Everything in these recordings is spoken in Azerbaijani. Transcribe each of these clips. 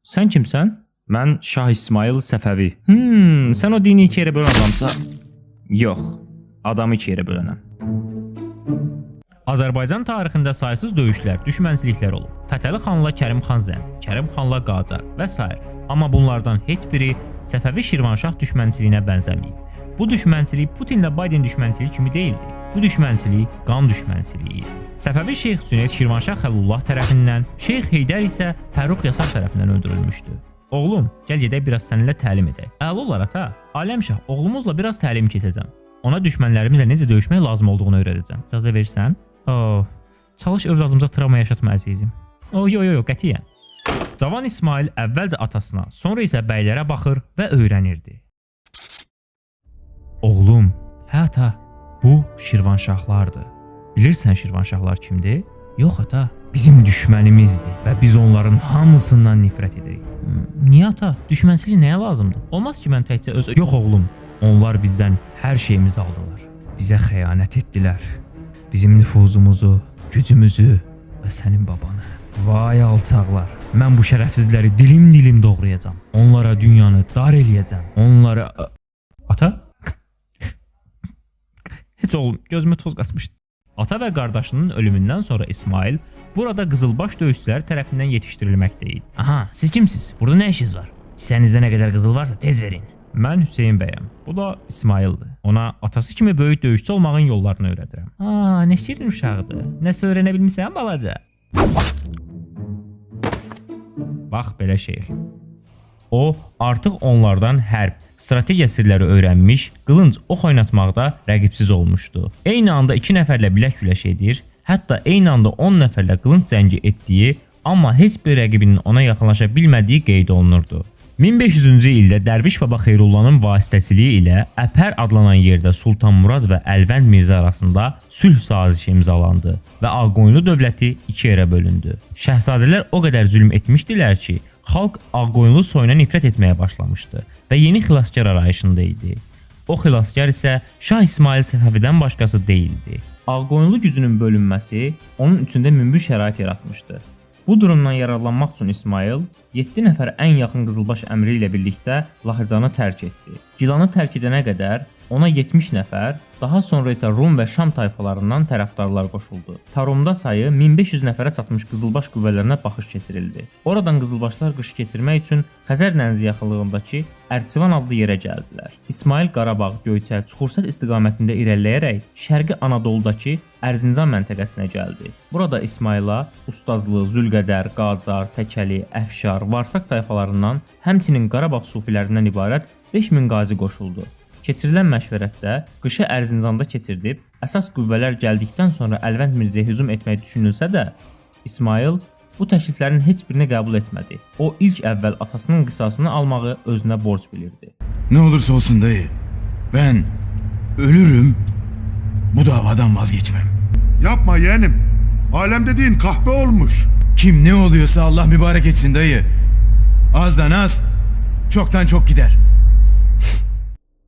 Sən kimsən? Mən Şah İsmayıl Səfəvi. Sən o dini iki yerə bölən adamsan. Yox, adamı iki yerə bölənəm. Azərbaycan tarixində saysız döyüşlər, düşmənçiliklər olub. Fətəli xanla Kərim xan Zənd, Kərim xanla Qacar və sair. Amma bunlardan heç biri Səfəvi Şirvanşah düşmənçiliyinə bənzəməyib. Bu düşmənçilik Putinlə Biden düşmənçiliyi kimi deyildi. Bu düşmənçilik qan düşmənçiliyi idi. Səfəvi Şeyx Cüneyd Şirvanşah Xəlullah tərəfindən, Şeyx Heydər isə Fərrux Yasar tərəfindən öldürülmüşdü. Oğlum, gəl gedək biraz səninlə təlim edək. Əla olar ata. Aləmşah, oğlumuzla biraz təlim keçəcəm. Ona düşmənlərimizlə necə döyüşmək lazım olduğunu öyrədəcəm. İcazə versən? Oh, çalış övladımıza travma yaşatma əzizim. Oh, yo, yo, yo, qətiyyən. Cavan İsmail əvvəlcə atasına, sonra isə bəylərə baxır və öyrənirdi. Oğlum, hə ata, bu Şirvanşahlardır. Bilirsən Şirvanşahlar kimdir? Yox ata, bizim düşmənimizdir və biz onların hamısından nifrət edirik. Niyə ata? Düşmənçilik nəyə lazımdır? Olmaz ki mən təkcə öz... Yox oğlum, onlar bizdən hər şeyimizi aldılar. Bizə xəyanət etdilər. Bizim nüfuzumuzu, gücümüzü və sənin babanı. Vay alçaqlar. Mən bu şərəfsizləri dilim-dilim doğrayacam. Onlara dünyanı dar eləyəcəm. Onlara... Ata? Heç oğlum, gözümə toz qaçmışdı. Ata və qardaşının ölümündən sonra İsmail burada qızılbaş döyüşçülər tərəfindən yetişdirilməkdə idi. Aha, siz kimsiniz? Burada nə işiniz var? Kisənizdə nə qədər qızıl varsa tez verin. Mən Hüseyn bəyəm. Bu da İsmaildir. Ona atası kimi böyük döyüşçü olmağın yollarını öyrədirəm. Aa, nə şirin uşaqdır. Nəsə öyrənə bilmisən balaca? Bax belə şeyxim. O artıq onlardan hərb, strategiya sirləri öyrənmiş, qılınc ox oynatmaqda rəqibsiz olmuşdu. Eyni anda 2 nəfərlə bilək güləş edir, hətta eyni anda 10 nəfərlə qılınc cəngi etdiyi, amma heç bir rəqibinin ona yaxınlaşa bilmədiyi qeyd olunurdu. 1500-cü ildə Dərviş Baba Xeyrullahın vasitəçiliyi ilə Əpər adlanan yerdə Sultan Murad və Əlvənd Mirzə arasında sülh sazişi imzalandı və Ağqoyunlu dövləti iki yerə bölündü. Şəhzadələr o qədər zülm etmişdilər ki, xalq Ağqoyunlu soyuna nifrət etməyə başlamışdı və yeni xilaskar arayışında idi. O xilaskar isə Şah İsmayıl Səfəvidən başqası deyildi. Ağqoyunlu gücünün bölünməsi onun üçün də münbit şərait yaratmışdı. Bu durumdan yararlanmaq üçün İsmayıl 7 nəfər ən yaxın qızılbaş əmri ilə birlikdə Lahıcanı tərk etdi. Gilanı tərk edənə qədər ona 70 nəfər, daha sonra isə Rum və Şam tayfalarından tərəfdarlar qoşuldu. Tarumda sayı 1500 nəfərə çatmış qızılbaş qüvvələrinə baxış keçirildi. Oradan qızılbaşlar qışı keçirmək üçün Xəzər dənizi yaxınlığındakı Ərçivan adlı yerə gəldilər. İsmayıl Qarabağ, Göyçə, Çuxursət istiqamətində irəliləyərək Şərqi Anadoludakı Ərzincan məntəqəsinə gəldi. Burada İsmayıla Ustazlı, Zülqədər, Qacar, Təkəli, Əfşar, Varsaq tayfalarından, həmçinin Qarabağ sufilərindən ibarət 5000 qazi qoşuldu. Keçirilən məşvərətdə qışı Ərzincanda keçirdib, əsas qüvvələr gəldikdən sonra Əlvənd Mirzəyə hücum etmək düşünülsə də, İsmayıl bu təkliflərin heç birini qəbul etmədi. O ilk əvvəl atasının qisasını almağı özünə borc bilirdi. Ne olursa olsun dayı. Ben ölürüm. Bu davadan vazgeçmem. Yapma yeğenim. Alem dediğin kahpe olmuş. Kim ne oluyorsa Allah mübarek etsin dayı. Azdan az, çoktan çok gider.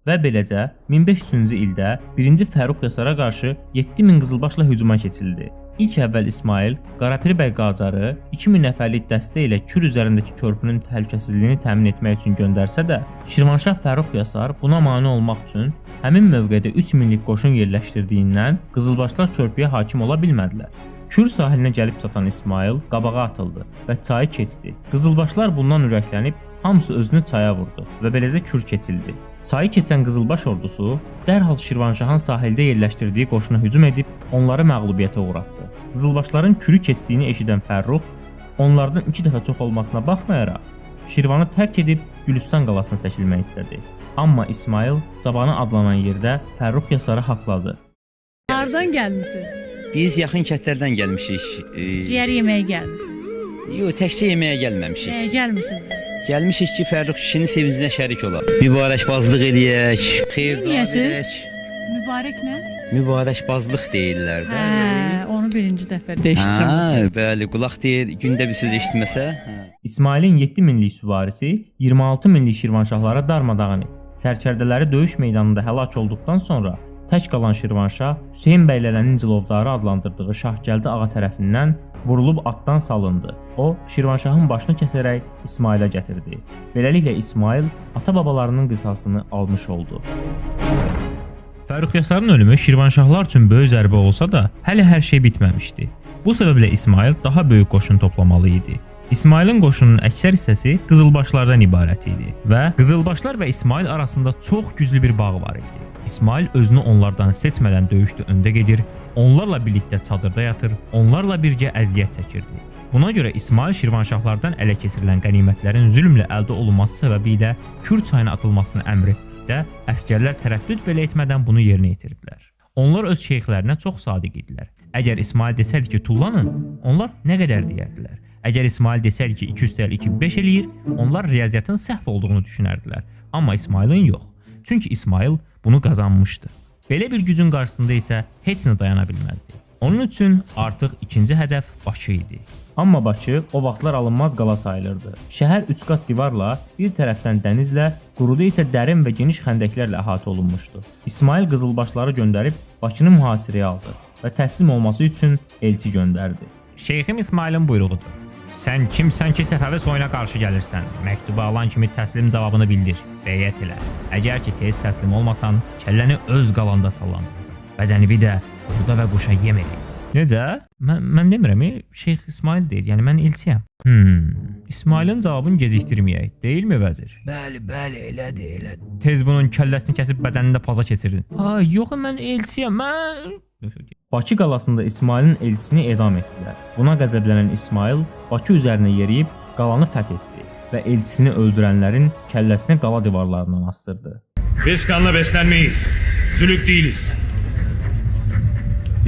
Və beləcə 1500-cü ildə 1-ci Fərrux Yasara qarşı 7000 qızılbaşla hücuma keçildi. İlk əvvəl İsmayıl Qarapir bəy Qacarı 2000 nəfərlik dəstə ilə Kür üzərindəki körpünün təhlükəsizliyini təmin etmək üçün göndərsə də, Şirvanşah Fərrux Yasar buna mane olmaq üçün həmin mövqedə 3000lik qoşun yerləşdirdiyindən qızılbaşlar körpüyə hakim ola bilmədilər. Kür sahilinə gəlib çatan İsmayıl qabağa atıldı və çayı keçdi. Qızılbaşlar bundan ürəklənib hamısı özünü çaya vurdu və beləcə Kür keçildi. Çayı keçən Qızılbaş ordusu dərhal Şirvanşahın sahildə yerləşdirdiyi qoşuna hücum edib onları məğlubiyyətə uğratdı. Qızılbaşların Kürü keçdiyini eşidən Fərrux onlardan 2 dəfə çox olmasına baxmayaraq Şirvanı tərk edib Gülüstan qalasına çəkilmək istədi. Amma İsmayıl Cabanı adlanan yerdə Fərrux Yasarı haqladı. Hardan gəlmisiniz? Biz yaxın kəndlərdən gəlmişik. Ciyər yeməyə gəlmisiniz. Yox, təkcə yeməyə gəlməmişik. Nəyə gəlmisiniz? Gəlmişik ki, Fərrux kişinin sevincinə şərik olaq. Mübarəkbazlıq eləyək, xeyir dua Neyləyəsiz? verək. Mübarək nə? Mübarəkbazlıq deyirlər də. Hə, onu birinci dəfə eşidirəm. Hə, bəli, qulaq deyir, gündə bir söz eşitməsə. Hə. İsmailin 7000lik süvarisi 26000lik Şirvanşahlara darmadağın etdi. Sərkərdələri döyüş meydanında həlak olduqdan sonra Tək qalan Şirvanşah Hüseyn bəy Lələnin cilovdarı adlandırdığı Şahgəldi ağa tərəfindən vurulub atdan salındı. O, Şirvanşahın başını kəsərək İsmayıla gətirdi. Beləliklə İsmayıl ata-babalarının qisasını almış oldu. Fərrux Yasarın ölümü Şirvanşahlar üçün böyük zərbə olsa da, hələ hər şey bitməmişdi. Bu səbəblə İsmayıl daha böyük qoşun toplamalı idi. İsmayılın qoşununun əksər hissəsi qızılbaşlardan ibarət idi və qızılbaşlar və İsmayıl arasında çox güclü bir bağ var idi. İsmayıl özünü onlardan seçmədən döyüşdə öndə gedir, onlarla birlikdə çadırda yatır, onlarla birgə əziyyət çəkirdi. Buna görə İsmayıl Şirvanşahlardan ələ keçirilən qənimətlərin zülmlə əldə olunması səbəbilə Kür çayına atılmasını əmr etdikdə əsgərlər tərəddüd belə etmədən bunu yerinə yetirdilər. Onlar öz şeyxlərinə çox sadiq idilər. Əgər İsmayıl desəydi ki, tullanın, onlar nə qədər deyərdilər. Əgər İsmayıl desəydi ki, 2 üstəl 2 5 eləyir, onlar riyaziyyatın səhv olduğunu düşünərdilər. Amma İsmayılın yox. Çünki İsmayıl bunu qazanmışdı. Belə bir gücün qarşısında isə heç nə dayana bilməzdi. Onun üçün artıq ikinci hədəf Bakı idi. Amma Bakı o vaxtlar alınmaz qala sayılırdı. Şəhər üç qat divarla, bir tərəfdən dənizlə, quruda isə dərin və geniş xəndəklərlə əhatə olunmuşdu. İsmayıl qızılbaşları göndərib Bakını mühasirəyə aldı və təslim olması üçün elçi göndərdi. Şeyxim İsmayılın buyruğudur. Sən kimsən ki, Səfəvi soyuna qarşı gəlirsən? Məktubu alan kimi təslim cavabını bildir. Beyət elə. Əgər ki tez təslim olmasan, kəlləni öz qalanda sallandıracam. Bədənini də qurda və quşa yem eləyəcəm. Necə? Mən demirəm, Şeyx İsmayıl deyir. Yəni mən elçiyəm. İsmayılın cavabını gecikdirməyək, deyilmi vəzir? Bəli, bəli, elədir, elədir. Tez bunun kəlləsini kəsib bədənini də paza keçirdin. Ha, yox, mən elçiyəm. Mən Bakı qalasında İsmayılın elçisini edam etdilər. Buna qəzəblənən İsmayıl Bakı üzərinə yeriyib qalanı fəth etdi və elçisini öldürənlərin kəlləsini qala divarlarından asdırdı. Biz kanla beslenmeyiz. Zülük değiliz.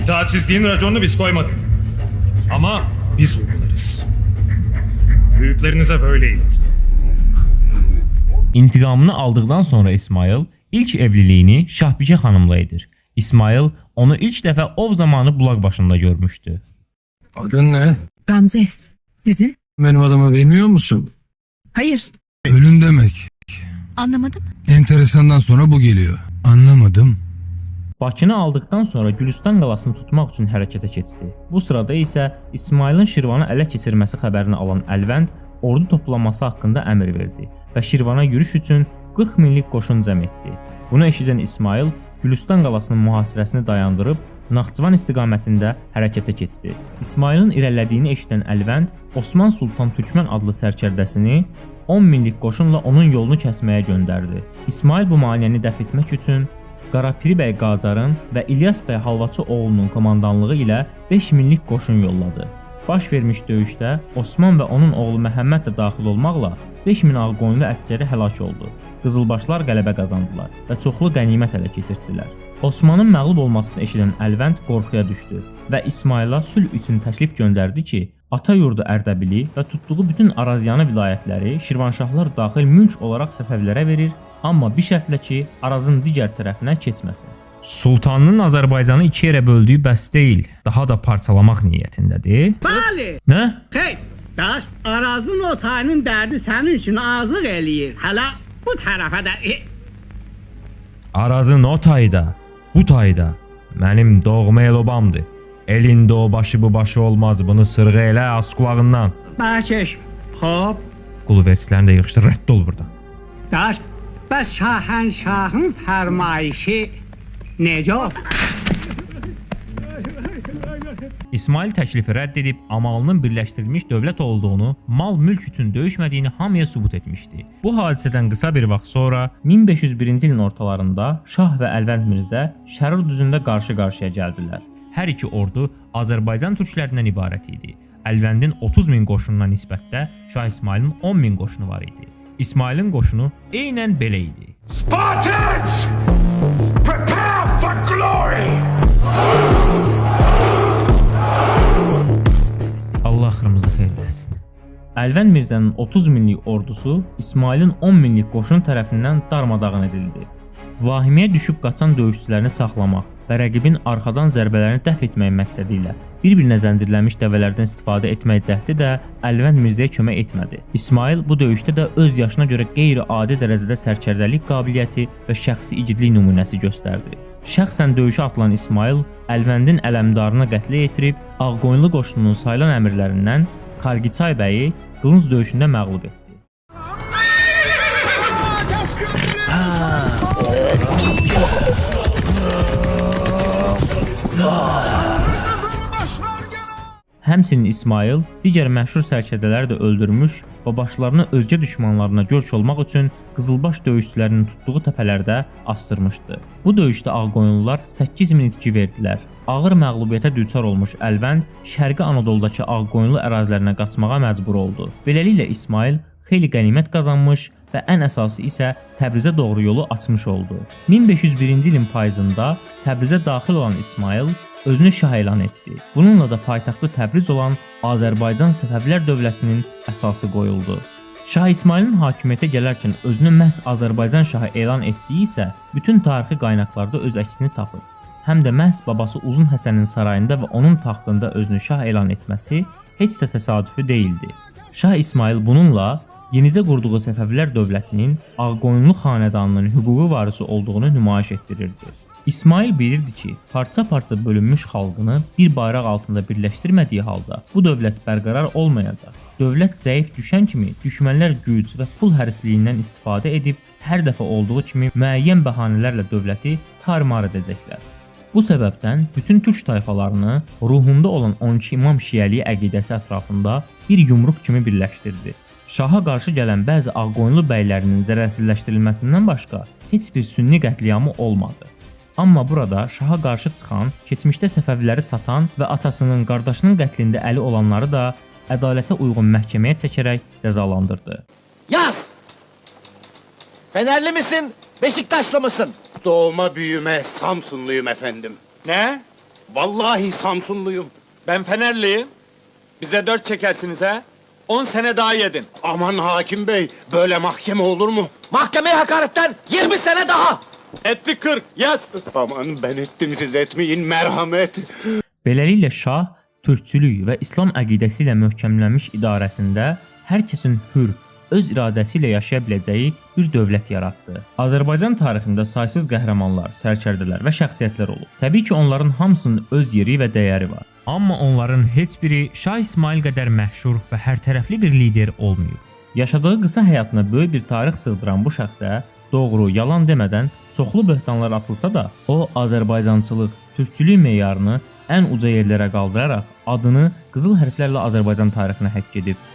İtaatsizliğin raconunu biz koymadık. Ama biz uygularız. Büyüklerinize böyle iletin. İntiqamını aldıqdan sonra İsmayıl ilk evliliyini Şahbikə xanımla edir. İsmayıl onu ilk dəfə ov zamanı bulaq başında görmüşdü. Adın ne? Gamze. Sizin? Benim adımı bilmiyor musun? Hayır. Ölüm demek. Anlamadım. Enteresandan sonra bu geliyor. Anlamadım. Bakını aldıqdan sonra Gülüstan qalasını tutmaq üçün hərəkətə keçdi. Bu sırada isə İsmayılın Şirvanı ələ keçirməsi xəbərini alan Əlvənd ordu toplanması haqqında əmr verdi və Şirvana yürüş üçün 40 minlik qoşun cəm etdi. Bunu eşidən İsmayıl Gülüstan qalasının mühasirəsini dayandırıb Naxçıvan istiqamətində hərəkətə keçdi. İsmayılın irəlilədiyini eşidən Əlvənd Osman Sultan Türkmən adlı sərkərdəsini 10 minlik qoşunla onun yolunu kəsməyə göndərdi. İsmayıl bu maneəni dəf etmək üçün Qarapiri bəy Qacarın və İlyas bəy Halvaçı oğlunun komandanlığı ilə 5 minlik qoşun yolladı. Baş vermiş döyüşdə Osman və onun oğlu Məhəmməd də daxil olmaqla 5000 Ağqoyunlu əsgəri həlak oldu. Qızılbaşlar qələbə qazandılar və çoxlu qənimət ələ keçirdilər. Osmanın məğlub olmasını eşidən Əlvənd qorxuya düşdü və İsmayıla sülh üçün təklif göndərdi ki, ata yurdu Ərdəbili və tutduğu bütün Arazyanı vilayətləri Şirvanşahlar daxil mülk olaraq Səfəvilərə verir, amma bir şərtlə ki, Arazın digər tərəfinə keçməsin. Sultanın Azərbaycanı iki yerə böldüyü bəs deyil, daha da parçalamaq niyyətindədir. Bəli. Nə? Xeyr. Daş Arazın o tayının dərdi sənin üçün azlıq eləyir. Hələ bu tərəfə də Arazın o tayda, bu tayda mənim doğma el obamdır. Elində o başı bu başı olmaz, bunu sırğı elə as qulağından. Baş Xoп. Qulu verçilərini də yığışdır, rədd ol burdan. Daş bəs şahənşahın fərmayişi necə olsun? İsmail təklifi rədd edib Amalının birləşdirilmiş dövlət olduğunu, mal-mülk üçün döyüşmədiyini hamıya sübut etmişdi. Bu hadisədən qısa bir vaxt sonra 1501-ci ilin ortalarında Şah və Əlvənd Mirzə Şərur düzündə qarşı-qarşıya gəldilər. Hər iki ordu Azərbaycan türklərindən ibarət idi. Əlvəndin 30 min qoşununa nisbətdə Şah İsmailin 10 min qoşunu var idi. İsmailin qoşunu eynən belə idi. Spartans! Prepare for glory! Allah axırımızı xeyir eləsin. Əlvənd Mirzənin 30 minlik ordusu İsmailin 10 minlik qoşunu tərəfindən darmadağın edildi. Vahiməyə düşüb qaçan döyüşçülərini saxlamaq və rəqibin arxadan zərbələrini dəf etmək məqsədi ilə bir-birinə zəncirlənmiş dəvələrdən istifadə etmək cəhdi də Əlvənd Mirzəyə kömək etmədi. İsmayıl bu döyüşdə də öz yaşına görə qeyri-adi dərəcədə sərkərdəlik qabiliyyəti və şəxsi igidlik nümunəsi göstərdi. Şəxsən döyüşə atılan İsmayıl Əlvəndin ələmdarını qətlə yetirib, Ağqoyunlu qoşununun sayılan əmirlərindən Kargiçay bəyi qılınc döyüşündə məğlub etdi. Həmçinin İsmayıl digər məşhur sərkərdələri də öldürmüş və başlarını özgə düşmanlarına görk olmaq üçün qızılbaş döyüşçülərinin tutduğu təpələrdə asdırmışdı. Bu döyüşdə Ağqoyunlular 8000 itki verdilər. Ağır məğlubiyyətə düçar olmuş Əlvənd Şərqi Anadoludakı Ağqoyunlu ərazilərinə qaçmağa məcbur oldu. Beləliklə İsmayıl xeyli qənimət qazanmış və ən əsası isə Təbrizə doğru yolu açmış oldu. 1501-ci ilin payızında Təbrizə daxil olan İsmayıl özünü şah elan etdi. Bununla da paytaxtı Təbriz olan Azərbaycan Səfəvilər dövlətinin əsası qoyuldu. Şah İsmayılın hakimiyyətə gələrkən özünü məhz Azərbaycan şahı elan etdiyi isə bütün tarixi qaynaqlarda öz əksini tapır. Həm də məhz babası Uzun Həsənin sarayında və onun taxtında özünü şah elan etməsi heç də təsadüfi deyildi. Şah İsmayıl bununla yenicə qurduğu Səfəvilər dövlətinin Ağqoyunlu xanədanının hüquqi varisi olduğunu nümayiş etdirirdi. İsmayıl bilirdi ki, parça-parça bölünmüş xalqını bir bayraq altında birləşdirmədiyi halda bu dövlət bərqərar olmayacaq. Dövlət zəif düşən kimi düşmənlər güc və pul hərisliyindən istifadə edib hər dəfə olduğu kimi müəyyən bəhanələrlə dövləti tarmar edəcəklər. Bu səbəbdən bütün türk tayfalarını ruhunda olan 12 imam şiəliyi əqidəsi ətrafında bir yumruq kimi birləşdirdi. Şaha qarşı gələn bəzi Ağqoyunlu bəylərinin zərərsizləşdirilməsindən başqa heç bir sünni qətliamı olmadı. Amma burada şaha qarşı çıxan, keçmişdə Səfəviləri satan və atasının, qardaşının qətlində əli olanları da ədalətə uyğun məhkəməyə çəkərək cəzalandırdı. Yaz! Fenerli misin, Beşiktaşlı mısın? Doğma büyüme Samsunluyum efendim. Ne? Vallahi Samsunluyum. Ben Fenerliyim. Bize 4 çekersiniz ha? 10 sene daha yedin. Aman hakim bey, böyle mahkeme olur mu? Mahkemeye hakaretten 20 sene daha! Etti 40. Yaz. Aman ben ettim siz etmeyin, merhamet. Beləliklə şah türkçülük və İslam əqidəsi ilə möhkəmlənmiş idarəsində hər kəsin hür, öz iradəsi ilə yaşaya biləcəyi bir dövlət yaratdı. Azərbaycan tarixində saysız qəhrəmanlar, sərkərdələr və şəxsiyyətlər olub. Təbii ki, onların hamısının öz yeri və dəyəri var. Amma onların heç biri Şah İsmayıl qədər məşhur və hərtərəfli bir lider olmayıb. Yaşadığı qısa həyatına böyük bir tarix sığdıran bu şəxsə doğru, yalan demədən çoxlu böhtanlar atılsa da, o Azərbaycançılıq, türkçülük meyarını ən uca yerlərə qaldıraraq adını qızıl hərflərlə Azərbaycan tarixinə həkk edib.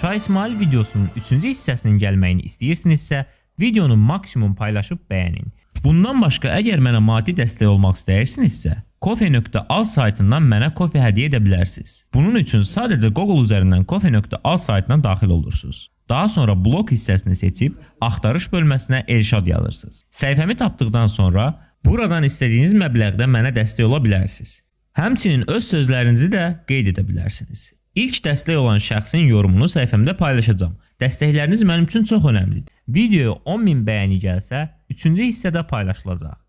Şah İsmayıl videosunun 3-cü hissəsinin gəlməyini istəyirsinizsə, videonu maksimum paylaşıb bəyənin. Bundan başqa əgər mənə maddi dəstək olmaq istəyirsinizsə, Ko-fi.al saytından mənə kofe hədiyyə edə bilərsiniz. Bunun üçün sadəcə Google üzərindən Ko-fi.al saytına daxil olursunuz. Daha sonra blog hissəsini seçib axtarış bölməsinə Elşad yazırsınız. Səhifəmi tapdıqdan sonra buradan istədiyiniz məbləğdə mənə dəstək ola bilərsiniz. Həmçinin öz sözlərinizi də qeyd edə bilərsiniz. İlk dəstək olan şəxsin yorumunu səhifəmdə paylaşacağam. Dəstəkləriniz mənim üçün çox önəmlidir. Videoya 10.000 bəyəni gəlsə, 3-cü hissədə paylaşılacaq.